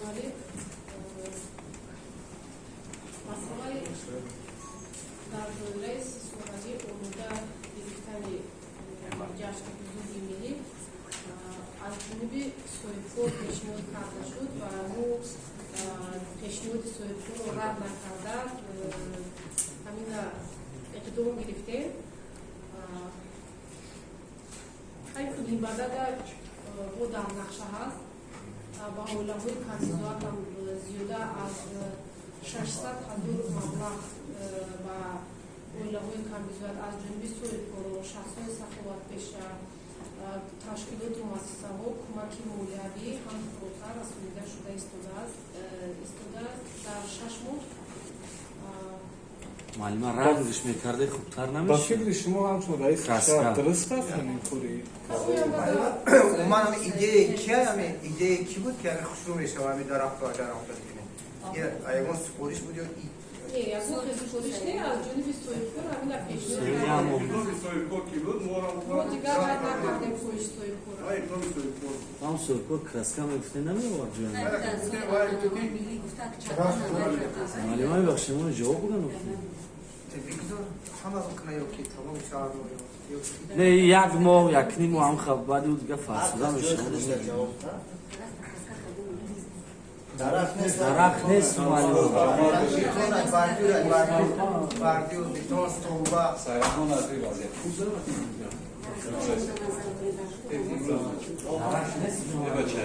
Эмомалӣ, масъалаи дар доираи 30-солагӣ омода гирифтани ҷашни бузурги миллӣ аз ҷониби соҳибкор пешниҳод карда шуд ва мо пешниҳоди соҳибкорро рад накарда, ҳамина иқдом гирифтем. Хайф, минбаъдада бо дар нақша ҳаст, ба оилаҳои камбизоат ҳам зиёда аз 600 000 маблағ, ба оилаҳои камбизоат аз ҷониби соҳибкоро, шахсони саховатпеша, ташкилоту муассисаҳо кӯмаки молиявӣ ҳам хӯрока расонида шуда истодааст дар 6 моҳ. Муаллима, рангш мекарде, хубтар Ба намешуд? фикри шумо, ҳамчун раиси Краска. шаҳр, дуруст аст ҳамин кори? Умуман, ҳами идеяи ки, ҳами идеяи ки буд, ки ҳами хушрӯ мешава, ҳами дарахтро агар омода кунем? Ягон супориш буд ё? Не, ягон супориш не, аз ҷониби соҳибкор ҳамина пешниҳод. Сеюм. Иқдоми соҳибкор ки буд, моро Мо дигар рад накардем хоҳиши соҳибкорро. Иқдоми соҳибкор. Ҳам соҳибкор краска мегуфте, намеовард ҷоя. Муаллима, мебахшед, мо ҷавоб буган. Бигзор ҳама куна ё ки тамоми шаҳрро ё Не, як моҳ, якним моҳ ҳам хаб, баъди ӯ дига фарсуда мешавад. Дарахт нест. Дарахт нест, муаллима. Бордюр, бордюр, бетон, столба. Сайрахон аз ин вазъият хуб дорад. Дарахт нест. Бача.